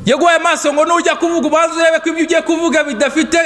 Yaguhaye amaso ngo nujya kuvuga ubanze urebe ko ibyo ugiye kuvuga bidafite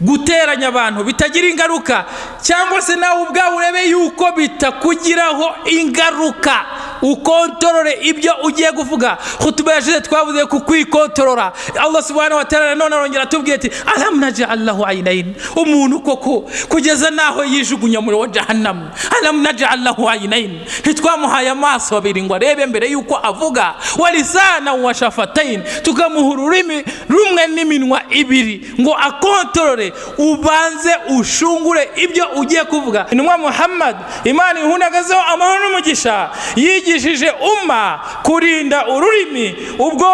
guteranya abantu, bitagira ingaruka, cyangwa se nawe ubwawe urebe yuko bitakugiraho ingaruka, ukontorore ibyo ugiye kuvuga. Khutuba yashize twavuze ku kwikontorora. Allah subhanahu wa ta'ala none arongera atubwiye ati: alam naj'al lahu aynayn. Umuntu koko kugeza naho yijugunya muri wa jahannam, alam naj'al lahu aynayn, ntitwamuhaye amaso abiri ngo arebe mbere yuko avuga? Wa lisana wa shafatain, tukamuha ururimi rumwe n'iminwa ibiri ngo akontorore, ubanze ushungure ibyo ugiye kuvuga. Intumwa Muhammad, Imana ihundagazeho amahoro n'umugisha, yigishije umma kurinda ururimi. Ubwo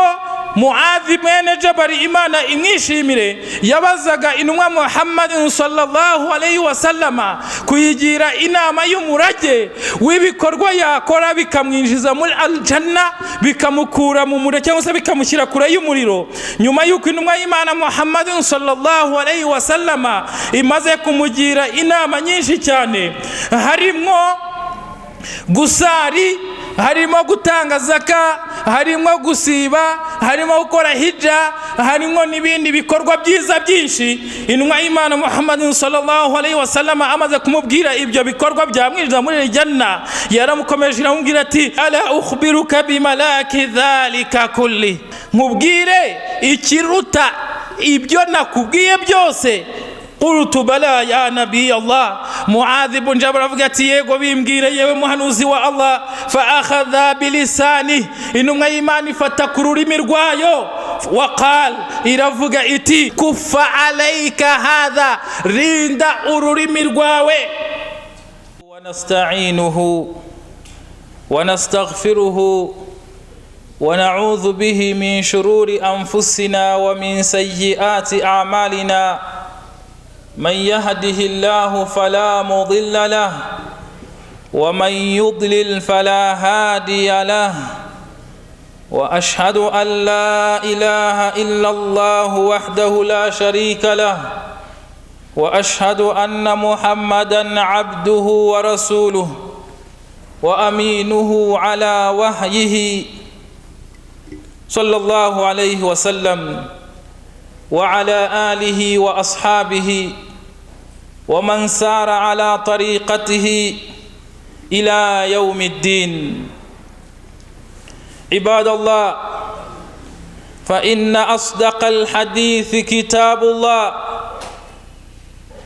Muadhi mwene Jabari, Imana imwishimire, yabazaga intumwa Muhammad sallallahu alayhi wasallama kuyigira inama y'umurage w'ibikorwa yakora bikamwinjiza muri aljanna, bikamukura mu muriro cyangwa se bikamushyira kure y'umuriro, nyuma y'uko intumwa y'Imana Muhammad sallallahu alayhi wasallama imaze kumugira inama nyinshi cyane, harimo gusari, harimo gutanga zaka, harimo gusiba, harimo gukora hija, harimo n'ibindi bikorwa byiza byinshi, intumwa y'Imana Muhammad sallallahu alayhi wasallam amaze kumubwira ibyo bikorwa byamwinjiza muri janna, yaramukomeje iramubwira ati: ala ukhbiruka bimalaki dhalika kulli, nkubwire ikiruta ibyo nakubwiye byose? Qultu bala ya nabiy Allah. Muadh ibn Jabal avuga ati: yego, bimbwire yewe muhanuzi wa Allah. Fa akhadha bilisani, intumwa y'Imana ifata ku rurimi rwayo, waqal, iravuga iti: kufa alayka hadha, rinda ururimi rwawe. ونستعينه ونستغفره ونعوذ به من شرور أنفسنا ومن سيئات أعمالنا، من يهده الله فلا مضل له ومن يضلل فلا هادي له، واشهد ان لا اله الا الله وحده لا شريك له، واشهد ان محمدا عبده ورسوله وامينه على وحيه، صلى الله عليه وسلم وعلى اله واصحابه ومن سار على طريقته الى يوم الدين. عباد الله، فان اصدق الحديث كتاب الله،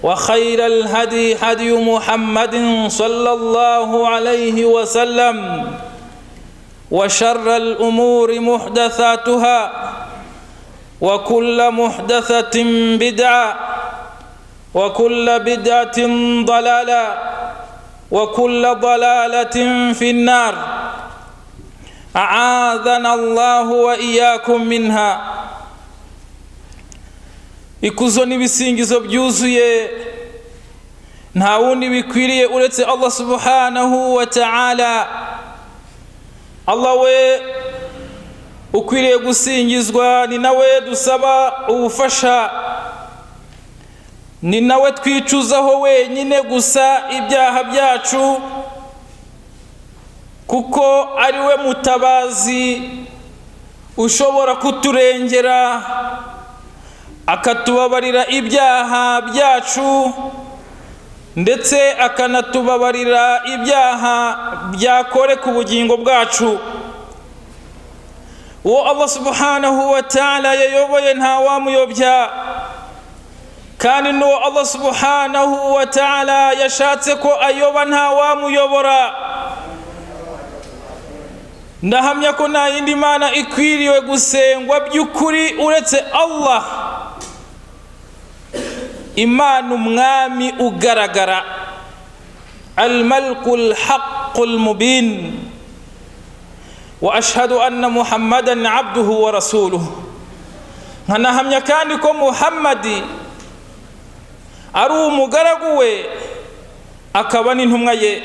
وخير الهدي هدي محمد صلى الله عليه وسلم، وشر الامور محدثاتها، وكل محدثه بدعه، وكل بدعه ضلاله، وكل ضلاله في النار، اعاذنا الله واياكم منها. Ikuzo n'ibisingizo byuzuye nta wundi bikwiriye uretse Allah subhanahu wa ta'ala. Allah we ukwiriye gusingizwa, ni nawe dusaba ubufasha, ni nawe twicuzaho wenyine gusa ibyaha byacu, kuko ari we mutabazi ushobora kuturengera akatubabarira ibyaha byacu, ndetse akanatubabarira ibyaha byakore ku bugingo bwacu. Uwo Allah subhanahu wa ta'ala yayoboye ntawamuyobya, kandi n'uwo Allah subhanahu wa ta'ala yashatse ko ayoba ntawamuyobora. Ndahamya ko nta yindi mana ikwiriwe gusengwa by'ukuri uretse Allah, Imana umwami ugaragara, almalku lhaqu lmubin. Wa ashhadu anna Muhammadan abduhu wa rasuluhu, nkanahamya kandi ko Muhammadi ari umugaragu we akaba n'intumwa ye,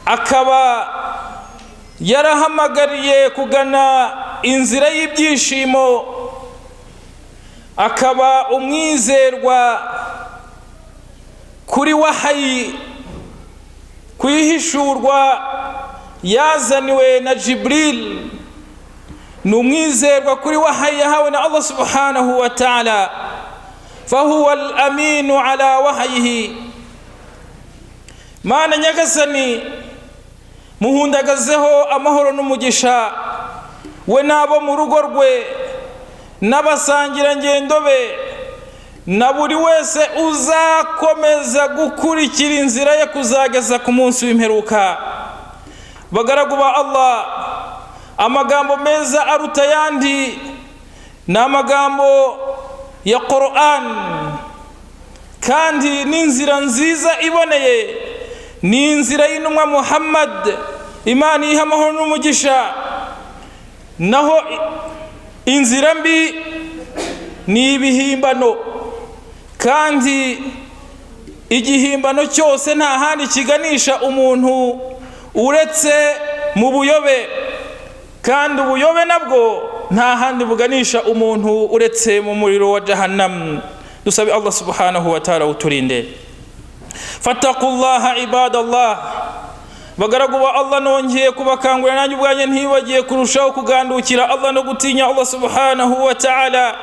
akaba yarahamagariye kugana inzira y'ibyishimo, akaba umwizerwa kuri wahayi, ku ihishurwa yazaniwe na Jibril. Ni umwizerwa kuri wahayi yahawe na Allah subhanahu wa ta'ala. Fahuwa al-aminu ala wahayihi. Mana Nyagasani, muhundagazeho amahoro n'umugisha, we n'abo mu rugo rwe n'abasangirangendo be na buri wese uzakomeza gukurikira inzira ye kuzageza ku munsi w'imperuka. Bagaragu ba Allah, amagambo meza aruta ayandi ni amagambo ya Qur'an, kandi n'inzira nziza iboneye ni inzira y'intumwa Muhammad, Imana iha amahoro n'umugisha. Naho inzira mbi ni ibihimbano, kandi igihimbano cyose nta handi kiganisha umuntu uretse mu buyobe, kandi ubuyobe nabwo nta handi buganisha umuntu uretse mu muriro wa Jahannam. Dusabe Allah subhanahu wa ta'ala uturinde. Fattaqullaha ibadallah. Bagaragu ba Allah, nongeye kubakangurira nanjye ubwanjye ntibagiye kurushaho kugandukira Allah no gutinya Allah subhanahu wa ta'ala.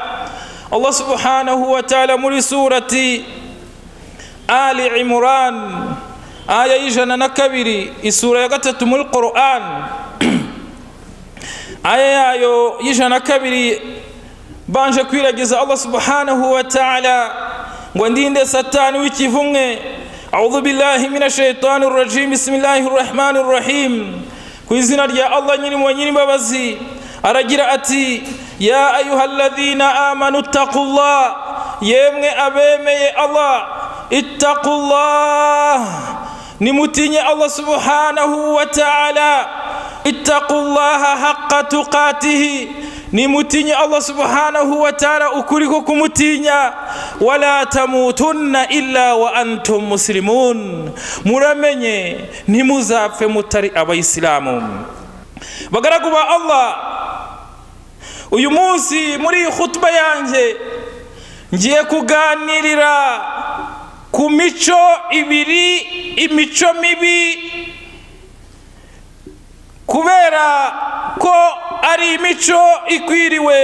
Allah subhanahu wa ta'ala muri surati Ali Imran, aya y'102, isura ya 3 muri Quran, aya yayo y'102, banje kwiragiza Allah subhanahu wa ta'ala ngo ndinde Satani w'ikivumwe. A'udhu billahi minash shaitani rrajim. Bismillahir rahmanir rahim. Ku izina rya Allah nyiri mu nyiri imbabazi, aragira ati: ya ayyuhalladhina amanu taqullah, yemwe abemeye Allah, ittaqullah, nimutinye Allah subhanahu wa ta'ala. Ittaqullaha haqqa tuqatihi, nimutinye Allah subhanahu wa ta'ala ukuri ko kumutinya. Wala tamutunna illa wa antum muslimun, muramenye ntimuzapfe mutari abayisilamu. Bagaragu ba Allah, uyu munsi muri iyi khutba yanjye ngiye kuganirira ku mico ibiri, imico mibi, kubera ko ari imico ikwiriwe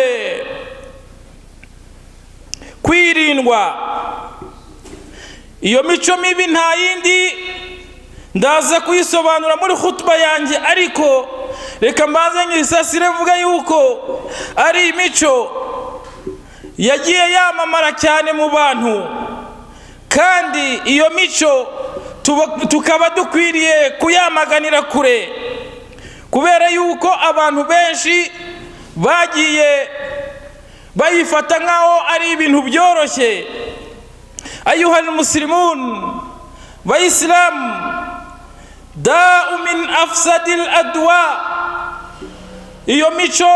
kwirindwa. Iyo mico mibi nta yindi, ndaza kuyisobanura muri khutba yanjye, ariko reka mbanze nyisasire mvuga yuko ari imico yagiye yamamara cyane mu bantu, kandi iyo mico tukaba dukwiriye kuyamaganira kure, kubera yuko abantu benshi bagiye bayifata nkaho ari ibintu byoroshye. Ayuhal muslimun, bayisilamu, da'u min afsadil adwa, iyo mico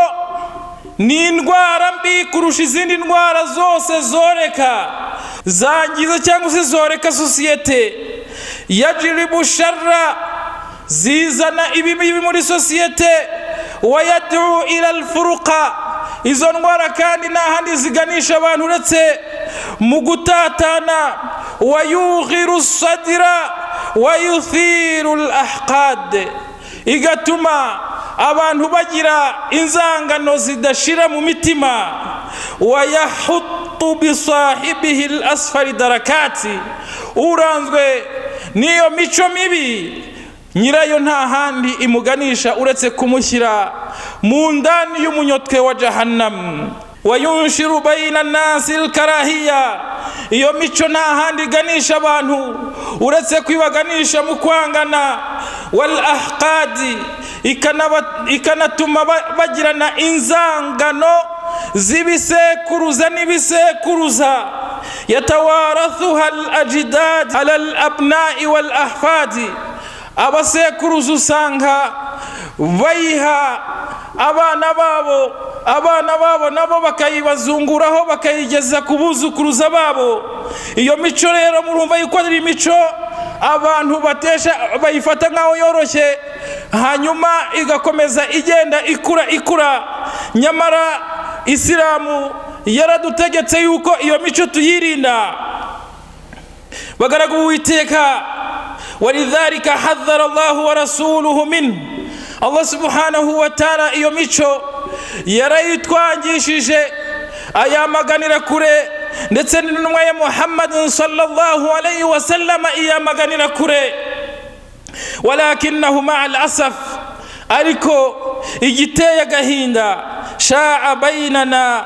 ni indwara mbi kurusha izindi ndwara zose zoreka, zangiza cyangwa se zoreka sosiyete. Yajribu sharra, zizana ibibi muri sosiyete. Wayad'u ila alfuruqa, izo ndwara kandi nta handi ziganisha abantu uretse mu gutatana. Wayughiru sadira wayuthiru alahqad, igatuma abantu bagira inzangano zidashira mu mitima. Wayahutu bisahibihi alasfali darakati, uranzwe n'iyo mico mibi nyirayo nta handi imuganisha uretse kumushyira mu ndani y'umunyotwe wa Jahannam. Wayunshiru bayina nasi alkarahiya, iyo mico nta handi iganisha abantu uretse kwibaganisha mu kwangana. Wal ahqadi, ikanatuma bagirana inzangano z'ibisekuruza n'ibisekuruza. Yatawarathuha al ajdad ala al abnai wal ahfadi, abasekuruza usanga bayiha abana babo, abana babo nabo bakayibazunguraho bakayigeza ku buzukuruza babo. Iyo mico rero murumva yuko ari imico abantu batesha, bayifata nkaho yoroshye, hanyuma igakomeza igenda ikura ikura. Nyamara Isilamu yaradutegetse yuko iyo mico tuyirinda. Bagaragu Uwiteka, walidhalika hadhara Allahu wa rasuluhu min, Allah subhanahu wa ta'ala iyo mico Yarayitwangishije, ayamaganira kure, ndetse n'intumwa ya Muhammadin sallallahu alayhi wa sallama iyamaganira kure. Walakinahu maa al asaf, ariko igiteye agahinda, shaa bainana,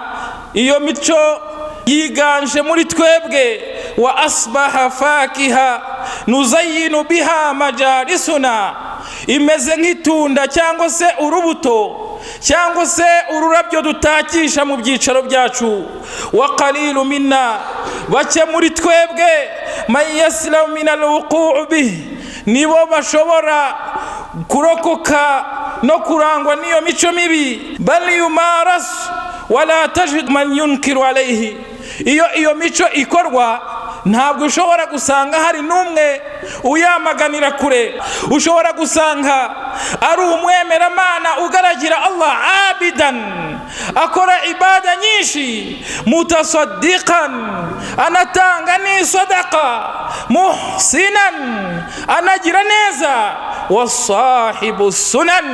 iyo mico yiganje muri twebwe. Wa asbaha fakiha nuzayinu biha majalisuna, imeze nk'itunda cyangwa se urubuto cyangwa se ururabyo dutakisha mu byicaro byacu. Wa qalilu minna, bake muri twebwe, man yaslamu min alwuquu bih, nibo bashobora kurokoka no kurangwa n'iyo mico mibi. Bal yumarasu wala tajid man yunkiru alayhi, iyo mico ikorwa ntabwo ushobora gusanga hari n'umwe uyamaganira kure. Ushobora gusanga ari umwemeramana ugaragira Allah, abidan, akora ibada nyinshi, mutasaddiqan, anatanga n'isadaqa, muhsinan, anagira neza, wasahibu sunan,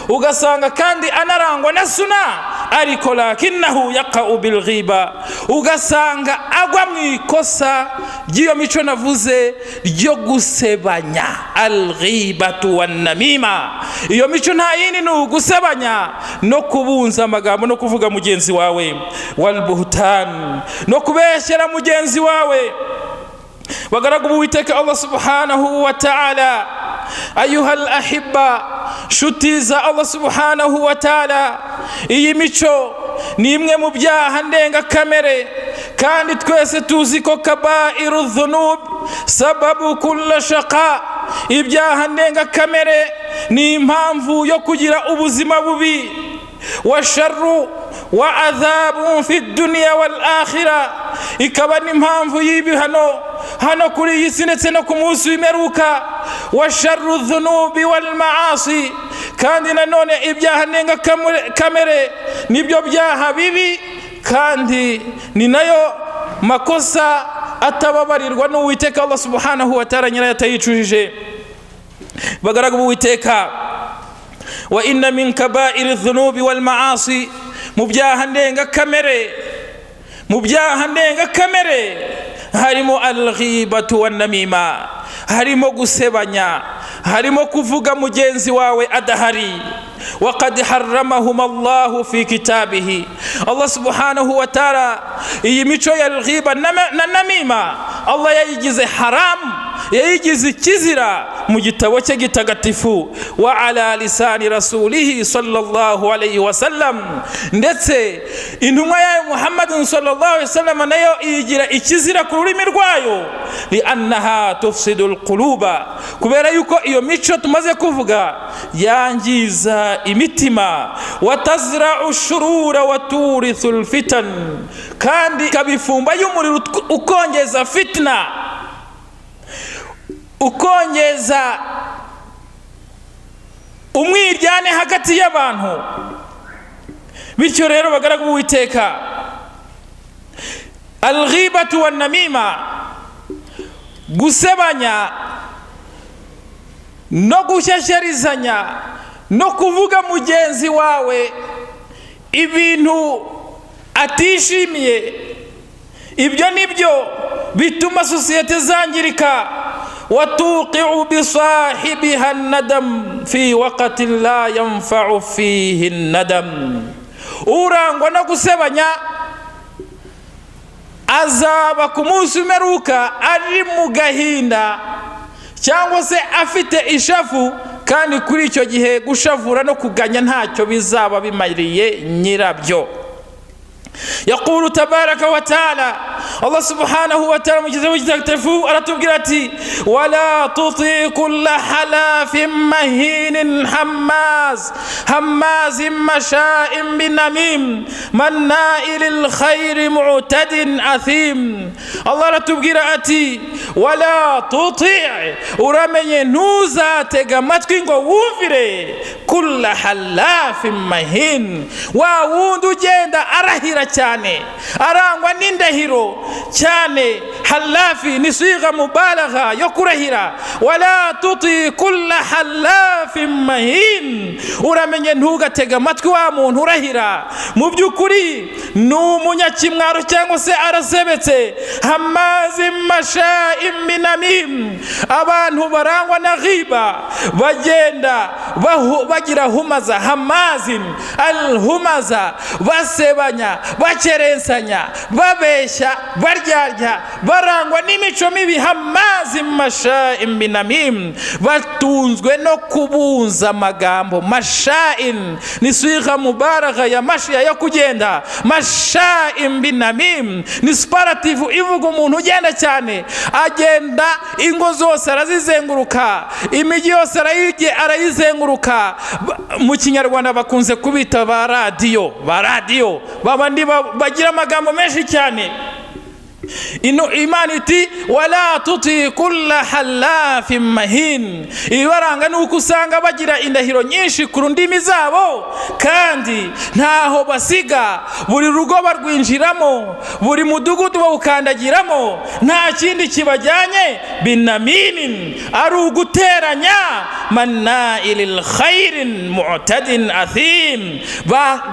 ugasanga kandi anarangwa na suna, ariko lakinahu yaqa'u bilghiba, ugasanga agwa mu ikosa ry'iyo mico navuze ryo gusebanya, alghibatu wannamima. Iyo mico nta yindi, ni ugusebanya no kubunza amagambo no kuvuga mugenzi wawe, walbuhtan, no kubeshyera mugenzi wawe. Bagaragu b'Uwiteka Allah subhanahu wa ta'ala, ayuha al ahibba, shuti za Allah subhanahu wa ta'ala, iyi mico ni imwe mu byaha ndengakamere, kandi twese tuzi ko kabairu dhunub sababu kulla shaqa, ibyaha ndengakamere ni impamvu yo kugira ubuzima bubi, wa sharru wa adhabun fi dunya wal akhira, ikaba n'impamvu y'ibihano hano kuri iyi si ndetse no ku munsi w'imperuka. Wa sharru dhunubi wal maasi, kandi nanone ibyaha ndengakamere nibyo byaha bibi, kandi ni nayo makosa atababarirwa n'Uwiteka Allah subhanahu wa ta'ala nyirayo atayicujije. Bagaragu b'Uwiteka, wa inna min kabairi dhunubi wal maasi, mu byaha ndengakamere, mu byaha ndengakamere harimo alghibatu wannamima, harimo gusebanya, harimo kuvuga mugenzi wawe adahari. Waqad harramahuma Allahu fi kitabihi, Allah subhanahu wa ta'ala iyi mico ya alghiba na namima Allah yayigize haramu, yayigize ikizira mu gitabo cye gitagatifu, wa ala lisani rasulihi sallallahu alayhi wasallam, ndetse intumwa yayo Muhammadin sallallahu alayhi wasallam nayo iyigira ikizira ku rurimi rwayo. Li annaha tufsidu alquluba, kubera yuko iyo mico tumaze kuvuga yangiza imitima, watazra'u shurura waturithu alfitan, kandi ikabifumba y'umuriro ukongeza fitna, ukongeza umwiryane hagati y'abantu. Bityo rero bagaragu b'Uwiteka, alghibatu wannamima, gusebanya no gushyashyarizanya no kuvuga mugenzi wawe ibintu atishimiye, ibyo nibyo bituma sosiyete zangirika. Watuqiu bisahibiha nadam fi waqtin la yanfau fihi nadam, urangwa no gusebanya azaba ku munsi w'imperuka ari mu gahinda cyangwa se afite ishavu, kandi kuri icyo gihe gushavura no kuganya ntacyo bizaba bimariye nyirabyo. Yaqulu tabaraka wa taala, Allah subhanahu wa taala mu gitabo gitagatifu aratubwira ati: wala tuti kulla halafin mahinin hammaz hammazin masha'in binamim mannai lilkhairi mu'tadin athim. Allah aratubwira ati: wala tuti, uramenye ntuzatega amatwi ngo wumvire, kulla halafin mahin, wa wundi ugenda arahira cyane, arangwa n'indahiro cyane, Halafi ni siga mubalagha yo kurahira. Wala tuti kulla halafin mahin, uramenye ntugatega amatwi wa muntu urahira, mu by'ukuri ni umunyakimwaro cyangwa se arasebetse. Hamazi masha'im binamim, abantu barangwa na ghiba bagenda bagira humaza, hamazin alhumaza, basebanya, bakerensanya, babeshya, baryarya, barangwa n'imico mibi. Hamazi masha'im binamim, batunzwe no kubunza amagambo. Masha'in ni siga mubaragha ya mashiya yo kugenda. Masha'im binamim ni superlative ivuga umuntu ugenda cyane, agenda ingo zose arazizenguruka, imijyi yose arayizenguruka. Mu Kinyarwanda bakunze kubita ba radiyo, ba radiyo babandi bagira amagambo menshi cyane. Ino Imana iti wala tuti kulla halafin mahin, ibibaranga ni uko usanga bagira indahiro nyinshi ku ndimi zabo, kandi ntaho basiga, buri rugo barwinjiramo, buri mudugudu bawukandagiramo, nta kindi kibajyanye binaminin, ari uguteranya. Mannailil khairin mu'tadin athim,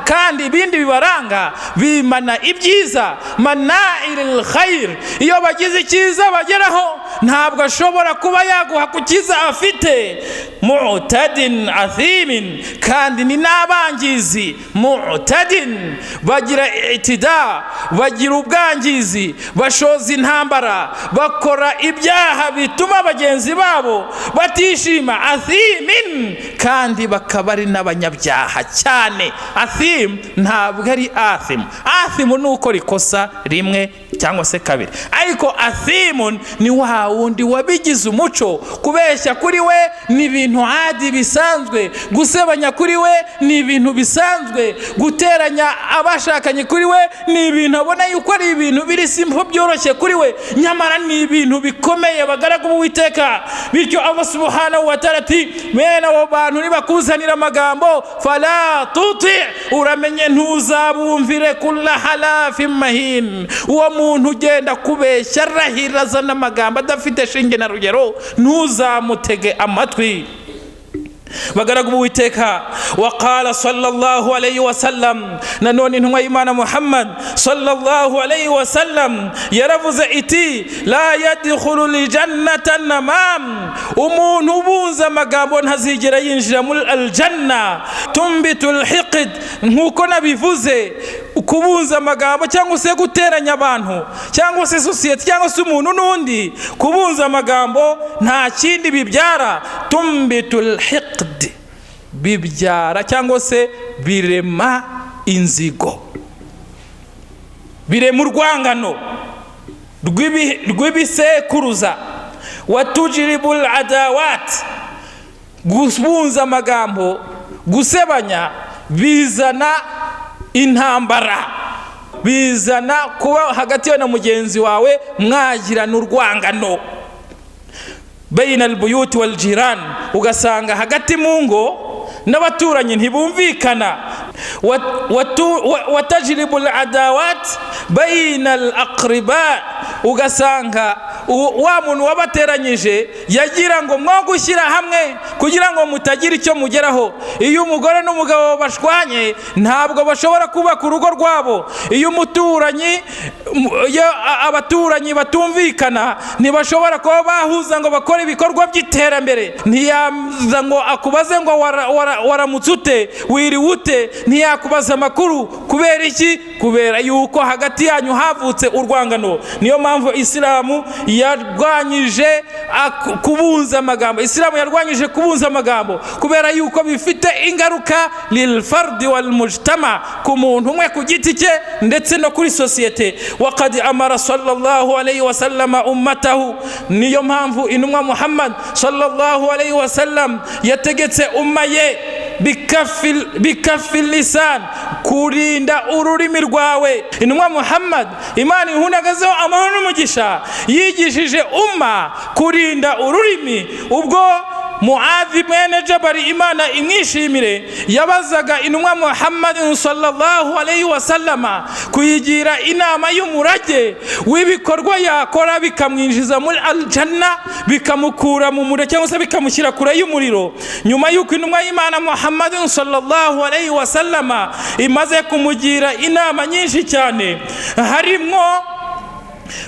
kandi ibindi bibaranga bimana ibyiza. Mannailil khair, iyo bagize icyiza bageraho ntabwo ashobora kuba yaguha ku cyiza afite. Mu'tadin athimin, kandi ni n'abangizi. Mu'tadin bagira itida, bagira ubwangizi, bashoza intambara, bakora ibyaha bituma bagenzi babo batishima. Athimin, kandi bakaba ari n'abanyabyaha cyane. Athim ntabwo ari athim, athim ni ukora ikosa rimwe cyangwa se kabiri, ariko athimun ni wa wundi wabigize umuco. Kubeshya kuri we ni ibintu adi bisanzwe, gusebanya kuri we ni ibintu bisanzwe, guteranya abashakanye kuri we ni ibintu abona yuko ari ibintu biri simple byoroshye kuri we, nyamara ni ibintu bikomeye, bagaragu b'Uwiteka. Bityo Allah subhanahu wa ta'ala ati bene abo bantu nibakuzanira amagambo, fala tuti, uramenye ntuzabumvire. Kulla halafin mahin, uwo muntu ugenda kubeshya arahira azana amagambo adafite shinge na rugero, ntuzamutege amatwi. Bagaragu b'Uwiteka, waqala sallallahu alayhi wa sallam, nanone intumwa y'Imana Muhammad sallallahu alayhi wa sallam yaravuze iti la yadkhulu ljannata namam, umuntu ubunza amagambo ntazigera yinjira muri aljanna. Tumbitu lhiqid, nk'uko nabivuze, kubunza amagambo cyangwa se guteranya abantu cyangwa se sosiyete cyangwa se umuntu n'undi, kubunza amagambo nta kindi bibyara, tumbitu lhiqd, bibyara cyangwa se birema inzigo, birema urwangano rw'ibisekuruza. Watujiribu adawat, kubunza amagambo, gusebanya bizana intambara, bizana kuba hagati yawe na mugenzi wawe mwagirana urwangano. Bayina albuyuti wal jiran, ugasanga hagati mu ngo n'abaturanyi ntibumvikana. Watajribu adawat bayina al aqriba, ugasanga wa muntu wabateranyije yagira ngo mwo gushyira hamwe kugira ngo mutagira icyo mugeraho. Iyo umugore n'umugabo bashwanye ntabwo bashobora kubaka urugo rwabo. Iyo umuturanyi, iyo abaturanyi batumvikana ntibashobora kuba bahuza ngo bakore ibikorwa by'iterambere. Ntiyaza ngo akubaze ngo waramutse ute, wiriwe ute, ntiyakubaza amakuru. Kubera iki? Kubera yuko hagati yanyu havutse urwangano. Niyo mpamvu Isilamu yarwanyije kubunza amagambo. Isilamu yarwanyije kubunza amagambo kubera yuko bifite ingaruka lilfardi wal mujtama, ku muntu umwe ku giti cye ndetse no kuri sosiyete. Waqad amara sallallahu alayhi wa sallam ummatahu, niyo mpamvu intumwa Muhammad sallallahu alayhi wa sallam yategetse umma ye bikafi lisan, kurinda ururimi rwawe. Intumwa Muhammad, Imana ihundagazeho amahoro n'umugisha, yigishije umma kurinda ururimi. Ubwo Muadhi mwene Jabari, Imana imwishimire, yabazaga intumwa Muhammadin sallallahu alayhi wasallama kuyigira inama y'umurage w'ibikorwa yakora bikamwinjiza muri aljanna, bikamukura mu muriro cyangwa se bikamushyira kure y'umuriro. Nyuma y'uko intumwa y'Imana Muhammadin sallallahu alayhi wasallama imaze kumugira inama nyinshi cyane, harimo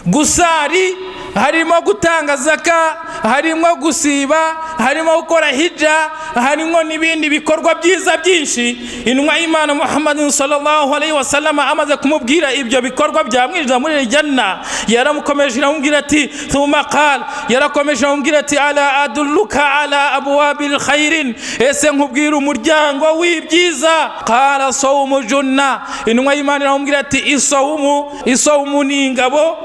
gusari, harimo gutanga zaka, harimo gusiba, harimo gukora hija, harimo n'ibindi bikorwa byiza byinshi, intumwa y'Imana Muhammadin sallallahu alayhi wasallam amaze kumubwira ibyo bikorwa byamwinjiza muri janna, yaramukomeje iramubwira ati thumma qal, yarakomeje aramubwira ati ala adulluka ala abwabil khairin, ese nkubwira umuryango w'ibyiza? Qala sawmu junna, intumwa y'Imana iramubwira ati isawumu ni ingabo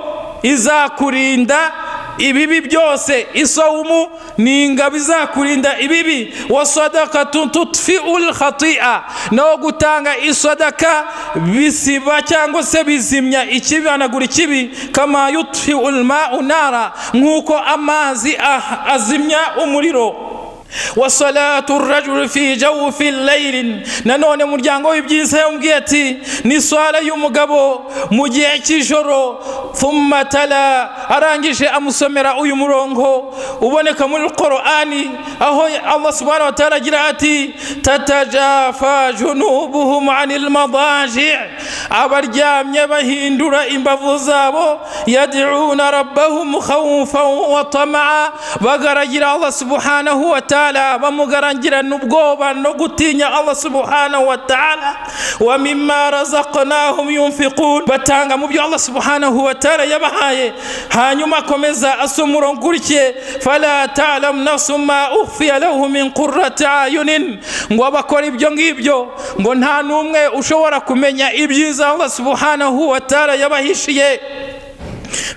izakurinda ibibi byose, isawumu ni ingabo izakurinda ibibi. Wa sadaqatun tutfi'ul khati'a, no gutanga isadaka bisiba cyangwa se bizimya ikibi, anagura ikibi. Kama yutfi'ul ma'u nara, nk'uko amazi azimya umuriro. Wa salatu rajul fi jawfi layl, nanone muryango w'ibyiza yambwiye ati ni swala y'umugabo mu gihe cy'ijoro. Thumma tala, arangije amusomera uyu murongo uboneka muri Qur'ani, aho Allah subhanahu wa ta'ala agira ati tatajafa junubuhum anil madaji, abaryamye bahindura imbavu zabo, yad'una rabbahum khawfan wa tama'a, bagaragira Allah subhanahu wa ta'ala, bamugarangirana ubwoba no gutinya Allah subhanahu wa ta'ala. Wa mimma razaqnahum yunfiqun, batanga mu byo Allah subhanahu wa ta'ala yabahaye. Hanyuma akomeza asoma umurongo ukurikiye, fala ta'lam nafsun ma ukhfiya lahum min qurrati ayunin, ngo abakora ibyo ngibyo ngo nta n'umwe ushobora kumenya ibyiza Allah subhanahu wa ta'ala yabahishiye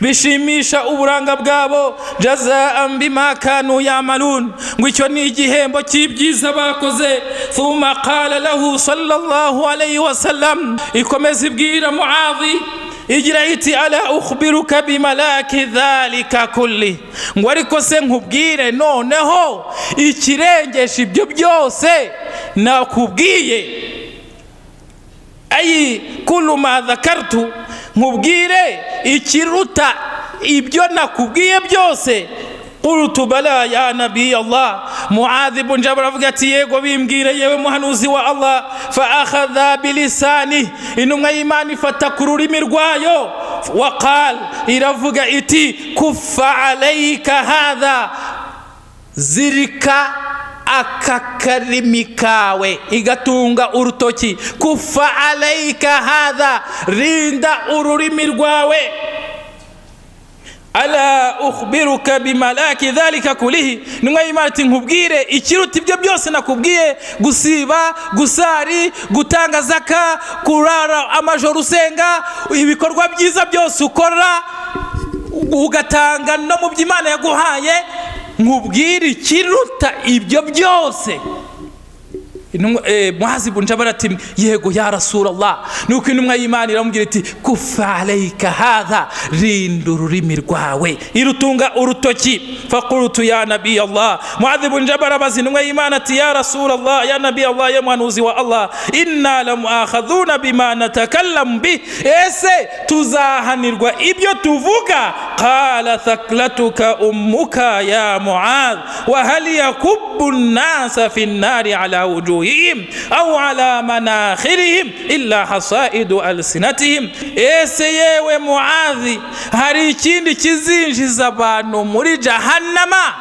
bishimisha uburanga bwabo, jazaan bima kanu yamalun, ngo icyo ni igihembo cy'ibyiza bakoze. Thumma qala lahu sallallahu alayhi wasallam, ikomeza ibwira Muadhi igira iti ala ukhbiruka bimalaki dhalika kulli, ngo ariko se nkubwire noneho ikirengesha ibyo byose nakubwiye, ayi kullu ma dhakartu, nkubwire ikiruta ibyo nakubwiye byose. Qultu bala ya nabiy Allah, Muadh ibn Jabal avuga ati yego bimbwire yewe muhanuzi wa Allah. Fa akhadha bilisani, intumwa y'Imana ifata ku rurimi rwayo, wa qal, iravuga iti kuffa alayka hadha, zirika aka karimi kawe, igatunga urutoki, kufa alayka hadha, rinda ururimi rwawe. Ala ukhbiruka bimalaki dhalika kulihi, intumwa y'Imana ati nkubwire ikiruta ibyo byose nakubwiye, gusiba, gusari, gutanga zaka, kurara amajoro usenga, ibikorwa byiza byose ukora ugatanga no mu by'Imana yaguhaye, nkubwire ikiruta ibyo byose. Muazi ibn Jabal ati yego ya Rasulallah. Nuko intumwa y'Imana iramubwira iti kufa alayka hadha, rinda ururimi rwawe, irutunga urutoki. Faqultu ya nabiy Allah, Muadh ibn Jabal abaza intumwa y'Imana ati ya Rasulallah, ya nabiy Allah, ya muhanuzi wa Allah, inna lamuakhadhuna bima natakallamu bi, ese tuzahanirwa ibyo tuvuga? Qala thaklatuka ummuka ya Muadh, wa hal yakubbu an-nasa fi an-nari ala wujuhihim au ala manakhirihim illa hasaidu alsinatihim. Ese yewe Muadhi, hari ikindi kizinjiza abantu muri jahannama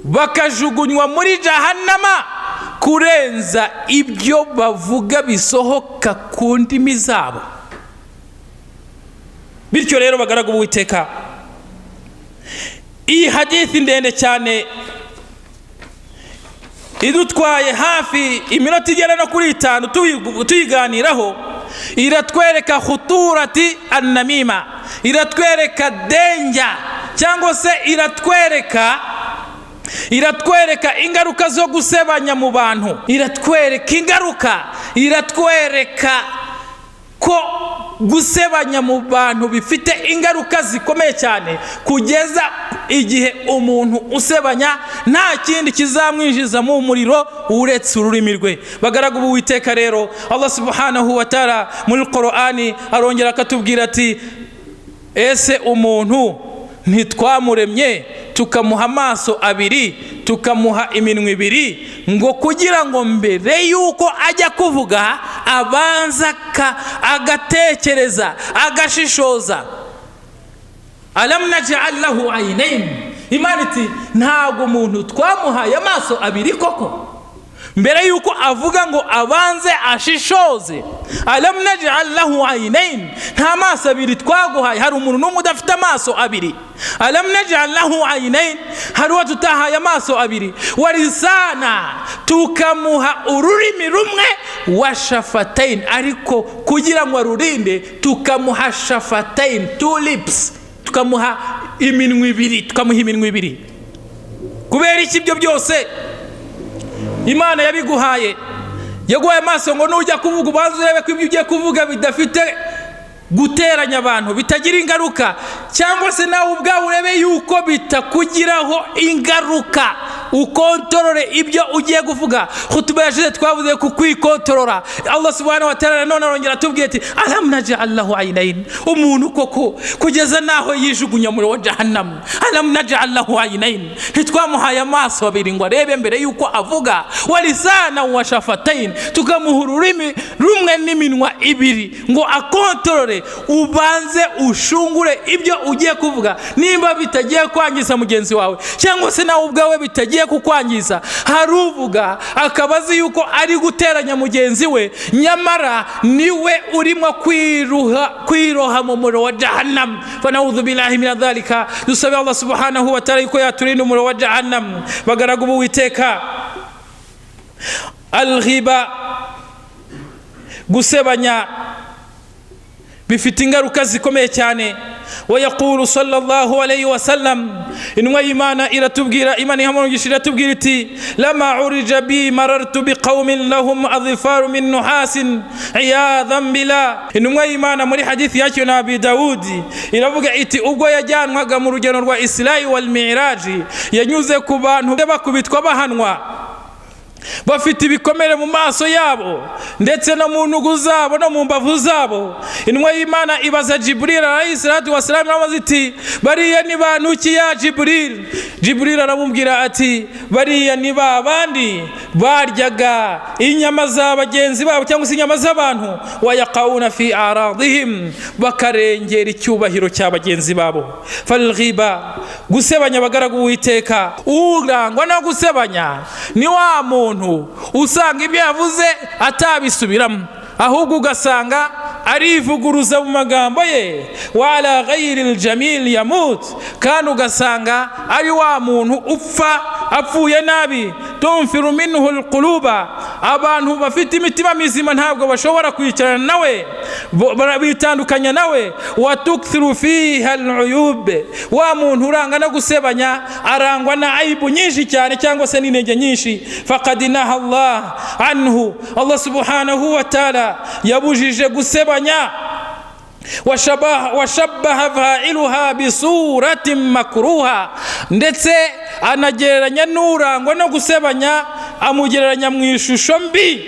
bakajugunywa muri jahannama kurenza ibyo bavuga bisohoka ku ndimi zabo? Bityo rero bagaragu b'Uwiteka, iyi hadithi ndende cyane idutwaye hafi iminota igera no kuri 5 tuyiganiraho, iratwereka khuturati annamima, iratwereka danger cyangwa se iratwereka ingaruka zo gusebanya mu bantu, iratwereka ingaruka, iratwereka ko gusebanya mu bantu bifite ingaruka zikomeye cyane, kugeza Igihe umuntu usebanya nta kindi kizamwinjiza mu muriro uretse ururimi rwe. Bagaragu b'Uwiteka rero, Allah subhanahu wa ta'ala muri Qur'ani arongera akatubwira ati: ese umuntu ntitwamuremye tukamuha amaso abiri, tukamuha iminwa ibiri, ngo kugira ngo mbere yuko ajya kuvuga abanza agatekereza, agashishoza? Alam naj'al lahu aynayn. Imana iti: ntabwo umuntu twamuhaye amaso abiri koko, mbere yuko avuga ngo abanze ashishoze? Alam naj'al lahu aynayn, nta maso abiri twaguhaye? Hari umuntu n'umwe udafite amaso abiri? Alam naj'al lahu aynayn, hari uwo tutahaye amaso abiri? Warisana, tukamuha ururimi rumwe, wa shafatain, ariko kugira ngo arurinde tukamuha shafatain, two lips, tukamuha iminwa ibiri. Tukamuha iminwa ibiri kubera iki? Ibyo byose Imana yabiguhaye. Yaguhaye amaso ngo nujya kuvuga ubanze urebe ko ibyo ugiye kuvuga bidafite guteranya abantu, bitagira ingaruka, cyangwa se nawe ubwawe urebe yuko bitakugiraho ingaruka, ukontorore ibyo ugiye kuvuga. Khutuba yashize twavuze ku kwikontorora. Allah subhanahu wa ta'ala nanone arongera atubwiye ati: alam naj'al lahu aynayn. Umuntu koko kugeza naho yijugunya muri wa jahannam. Alam naj'al lahu aynayn, ntitwamuhaye amaso abiri ngo arebe mbere yuko avuga? Walisana wa shafatain, tukamuha ururimi rumwe n'iminwa ibiri ngo akontorore, ubanze ushungure ibyo ugiye kuvuga nimba bitagiye kwangiza mugenzi wawe, cyangwa se nawe ubwawe bitagiye kukwangiza. Hari uvuga akaba azi yuko ari guteranya mugenzi we, nyamara niwe urimo kwiroha mu muriro wa jahannam. Fanaudhu billahi min dhalika. Dusabe Allah subhanahu wa ta'ala yuko yaturinda umuriro wa jahannam. Bagaragu b'Uwiteka, alghiba, gusebanya, bifite ingaruka zikomeye cyane. Wayaqulu sallallahu alayhi wa sallam, intumwa y'Imana iratubwira, Imana ihamugisha, iratubwira iti: lama urija bi marartu biqaumin lahum adhifaru min nuhasin iyadhan bila. Intumwa y'Imana muri hadithi yakiriwe na Abi Dawudi iravuga iti: ubwo yajyanwaga mu rugendo rwa Isra'i wal Mi'raji, yanyuze ku bantu bakubitwa, bahanwa, bafite ibikomere mu maso yabo ndetse no mu ntugu zabo no mu mbavu zabo. Intumwa y'Imana ibaza Jiburil alayhi salatu wasalamu, aramubaza iti: bariya ni bantu ki, ya Jiburil? Jiburil aramubwira ati: bariya ni ba bandi baryaga inyama za bagenzi babo, cyangwa se inyama z'abantu, wayaqawuna fi aradihim, bakarengera icyubahiro cya bagenzi babo. Falghiba, gusebanya, abagaragu Uwiteka, urangwa no gusebanya ni wa muntu usanga ibyo yavuze atabisubiramo, ahubwo ugasanga arivuguruza mu magambo ye. Wa ala ghayri ljamil yamut, kandi ugasanga ari wa muntu upfa apfuye nabi. Tumfiru minhu lquluba, abantu bafite imitima mizima ntabwo bashobora kwicarana nawe, bitandukanya nawe. Wa tukthiru fiha aluyub, wa muntu uranga no gusebanya arangwa na aibu nyinshi cyane, cyangwa se n'intege nyinshi. Faqad naha Allah anhu, Allah subhanahu wa ta'ala yabujije gusebanya. Washabbaha fa'iluha bisuratin makruha, ndetse anagereranya n'urangwa no gusebanya, amugereranya mu ishusho mbi,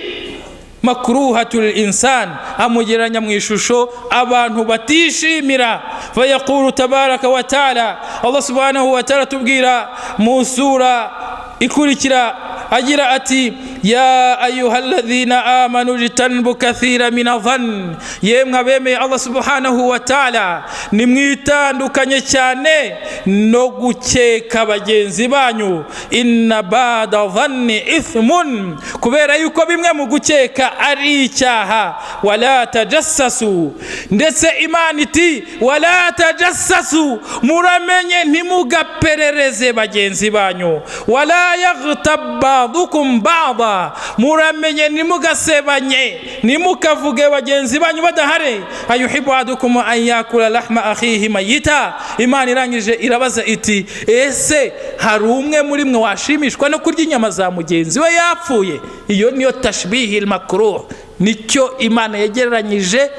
makruhatul insan, amugereranya mu ishusho abantu batishimira. Fayaqulu tabaraka wa taala, Allah subhanahu wa taala tubwira mu sura ikurikira agira ati: ya ayuha alladhina amanu jitanibu kathira min adhan, yemwe abemeye Allah subhanahu wa taala, nimwitandukanye cyane no gukeka bagenzi banyu. Inna bada dhanni ithmun, kubera yuko bimwe mu gukeka ari icyaha. Wala tajassasu, ndetse Imana iti: wala tajassasu, muramenye ntimugaperereze bagenzi banyu. Wala yaghtab ba'dukum ba'da, muramenye ntimugasebanye, ntimukavuge bagenzi banyu badahari. Ayuhibbu ahadukum an yakula lahma akhihi mayita. Imana irangije irabaza iti: ese hari umwe muri mwe washimishwa no kurya inyama za mugenzi we yapfuye? Iyo niyo tashbihi makruh, nicyo Imana yegereranyije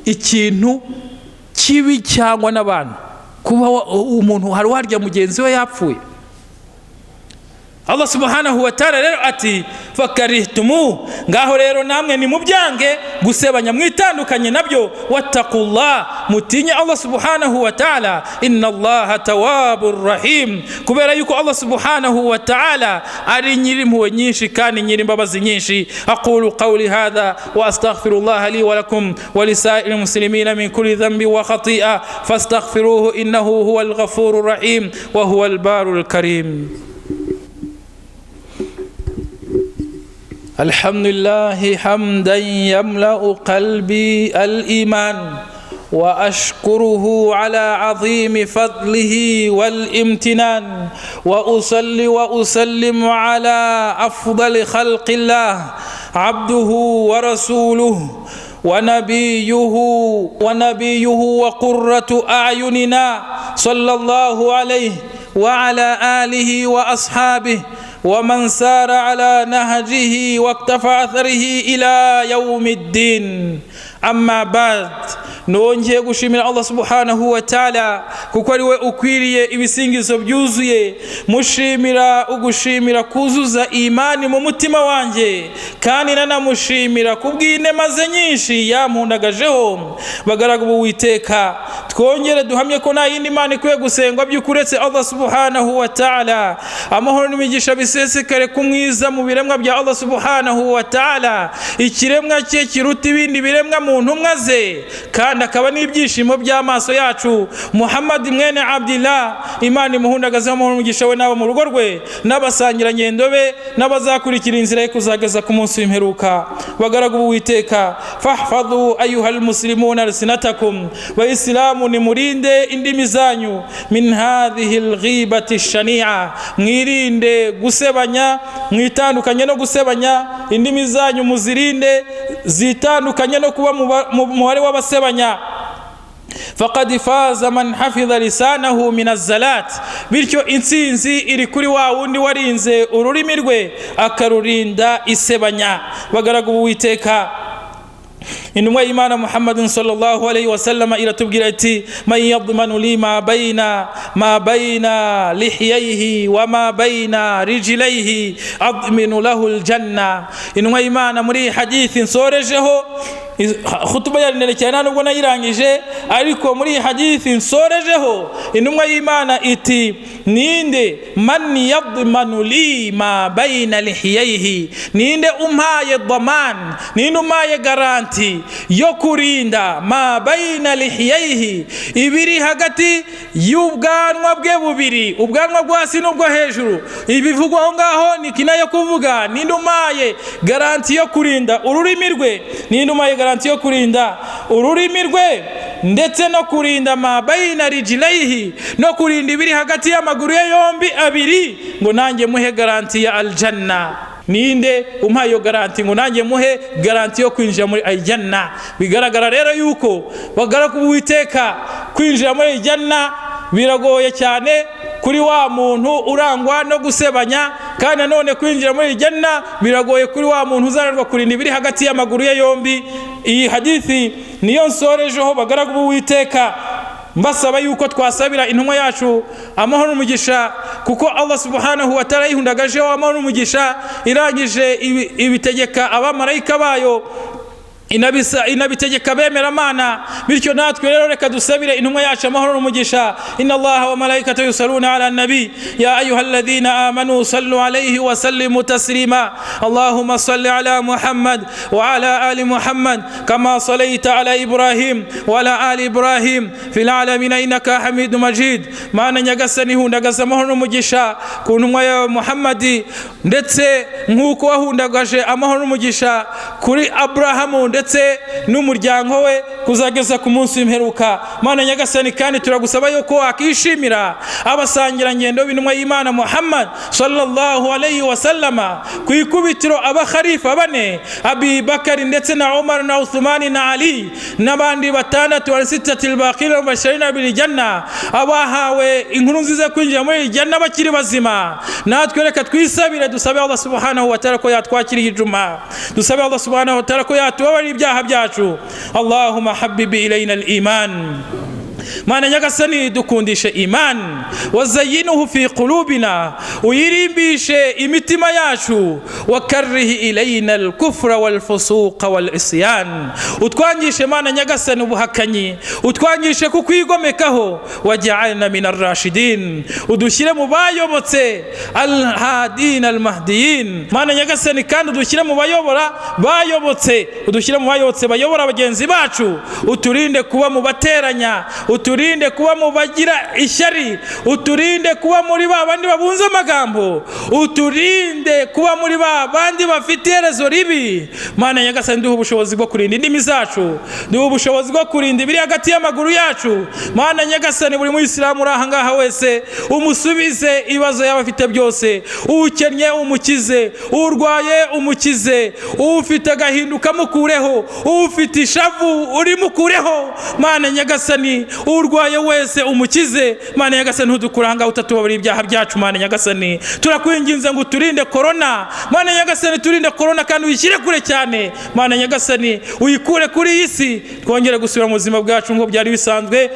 ikintu kibi cyangwa n'abantu. Kuba umuntu hari uwarya mugenzi we yapfuye. Allah subhanahu wa ta'ala rero ati fakarihtumuhu, ngaho rero namwe nimubyange gusebanya, mwitandukanye nabyo. Wattaqullah, mutinye Allah subhanahu wa ta'ala. Inna Allaha tawwabur rahim, kubera yuko Allah subhanahu wa ta'ala ari nyirimpuhwe nyinshi kandi nyirimbabazi nyinshi. Aqulu qawli hadha wa astaghfirullah li wa lakum wa lisa'il muslimina min kulli dhanbi wa khati'a fastaghfiruhu innahu huwal ghafurur rahim wa huwal barul karim. الحمد لله حمدا يملأ قلبي الإيمان، وأشكره على عظيم فضله والامتنان، وأصلي وأسلم على أفضل خلق الله عبده ورسوله ونبيه وقرة أعيننا صلى الله عليه وعلى آله وأصحابه ومن سار على نهجه واقتفى أثره إلى يوم الدين. أما بعد، nongeye gushimira Allah subhanahu wa ta'ala kuko ari we ukwiriye ibisingizo byuzuye. Mushimira ugushimira kuzuza imani mu mutima wanjye, kandi nanamushimira kubw'inema ze nyinshi yampundagajeho. Bagaragu b'Uwiteka, twongere duhamye ko nta yindi Imana ikwiye gusengwa by'ukuri uretse Allah subhanahu wa ta'ala. Amahoro n'imigisha bisesekare ku mwiza mu biremwa bya Allah subhanahu wa ta'ala, ikiremwa cye kiruta ibindi biremwa mu ntumwa ze, kandi akaba n'ibyishimo by'amaso yacu, Muhammad mwene Abdillah. Imana imuhundagazeho amahoro n'umugisha we n'abo mu rugo rwe n'abasangirangendo be n'abazakurikira inzira ye kuzageza ku munsi w'imperuka. Bagaragu b'Uwiteka, fahfadhu ayuhal muslimuna alsinatakum, bayisilamu nimurinde indimi zanyu, min hadhihi alghibati shania, mwirinde gusebanya, mwitandukanye no gusebanya, indimi zanyu muzirinde zitandukanye no kuba mu mubare w'abasebanya. Faqad faza man hafidha lisanahu min azzalat, bityo intsinzi iri kuri wa wundi warinze ururimi rwe akarurinda isebanya. Bagaragu b'Uwiteka, intumwa y'Imana Muhammadin sallallahu alayhi wa sallam iratubwira iti man yadmanu li ma bayna lihiyaihi wa ma bayna rijlaihi adminu lahu aljanna. Intumwa y'Imana muri hadithi nsorejeho, khutuba yari ndende cyane nubwo nayirangije, ariko muri hadithi nsorejeho intumwa y'Imana iti ninde man yadmanu li ma bayna lihiyaihi, ninde umpaye dhaman, ninde umpaye garanti yo kurinda ma bayna lihiyaihi, ibiri hagati y'ubwanwa bwe bubiri, ubwanwa bwo hasi n'ubwo hejuru. Ibivugwa aho ngaho ni kinayo kuvuga ninde umpaye garanti yo kurinda ururimi rwe, ninde umpaye garanti yo kurinda ururimi rwe ndetse no kurinda ma bayna rijlaihi, no kurinda ibiri hagati y'amaguru ye yombi abiri, ngo nanjye muhe garanti ya aljanna. Ninde umpaye iyo garanti ngo nanjye muhe garanti yo kwinjira muri aljanna? Bigaragara rero yuko bagaragu b'Uwiteka, kwinjira muri aljanna biragoye cyane kuri wa muntu urangwa no gusebanya, kandi nanone kwinjira muri aljanna biragoye kuri wa muntu uzananirwa kurinda ibiri hagati y'amaguru ye yombi. Iyi hadithi niyo nsorejeho bagaragu b'Uwiteka, mbasaba yuko twasabira intumwa yacu amahoro n'umugisha, kuko Allah subhanahu wa ta'ala yihundagajeho amahoro n'umugisha, irangije ibitegeka abamarayika bayo, inabitegeka bemeramana. Bityo natwe rero reka dusabire intumwa yacu amahoro n'umugisha. Inna Allaha wa malaikatahu yusalluna ala nabi ya ayyuhalladhina amanu sallu alayhi wa sallimu taslima. Allahumma salli ala Muhammad wa ala ali Muhammad kama sallaita ala Ibrahim wa ala ali Ibrahim fil alamin innaka Hamidum Majid. Mana nyagasani, hundagaza amahoro n'umugisha ku ntumwa yawe Muhammadi, ndetse nk'uko wahundagaje amahoro n'umugisha kuri Abrahamu ndetse n'umuryango we kuzageza ku munsi w'imperuka. Mana nyagasani, kandi turagusaba yuko wakishimira abasangirangendo b'intumwa y'Imana Muhammad sallallahu alayhi wa sallama, ku ikubitiro abakhalifa bane, Abi Bakari ndetse na Umar na Uthmani na Ali n'abandi batandatu wa sitatil baqina mubashirina bil janna, abahawe inkuru nziza kwinjira muri janna bakiri bazima. Natwe reka twisabire, dusabe Allah subhanahu wa ta'ala ko yatwakiriye ijuma, dusabe Allah subhanahu wa ta'ala ko yatubabarira ibyaha byacu. Allahumma habbibi ilayna al-iman Mana Nyagasani, dukundishe imani. وزينه في قلوبنا, uyirimbishe imitima yacu. وكره إلينا الكفر والفسوق والعصيان, utwangishe, Mana Nyagasani, ubuhakanyi, utwangishe kukwigomekaho. واجعلنا من الراشدين, udushyire mu bayobotse, الهادين المهديين. Mana Nyagasani, kandi udushyire mu bayobora bayobotse, udushyire mu bayobotse bayobora bagenzi bacu. Uturinde kuba mu bateranya, uturinde kuba mu bagira ishyari, uturinde kuba muri ba bandi babunze amagambo, uturinde kuba muri ba bandi bafite iherezo ribi. Mana Nyagasani, duhe ubushobozi bwo kurinda indimi zacu, duhe ubushobozi bwo kurinda ibiri hagati y'amaguru yacu. Mana Nyagasani, buri muyisilamu uri aha ngaha wese umusubize ibibazo yaba afite byose. Ukennye umukize, urwaye umukize, ufite agahinda ukamukureho, ufite ishavu urimukureho. Mana Nyagasani, urwaye wese umukize. Mana Nyagasani, ntudukure aha ngaha utatubabarira ibyaha byacu. Mana Nyagasani, turakwinginze ngo uturinde korona. Mana Nyagasani, turinde korona kandi uyishyire kure cyane. Mana Nyagasani, uyikure kuri iyi si, twongere gusubira mu buzima bwacu nk'uko byari bisanzwe.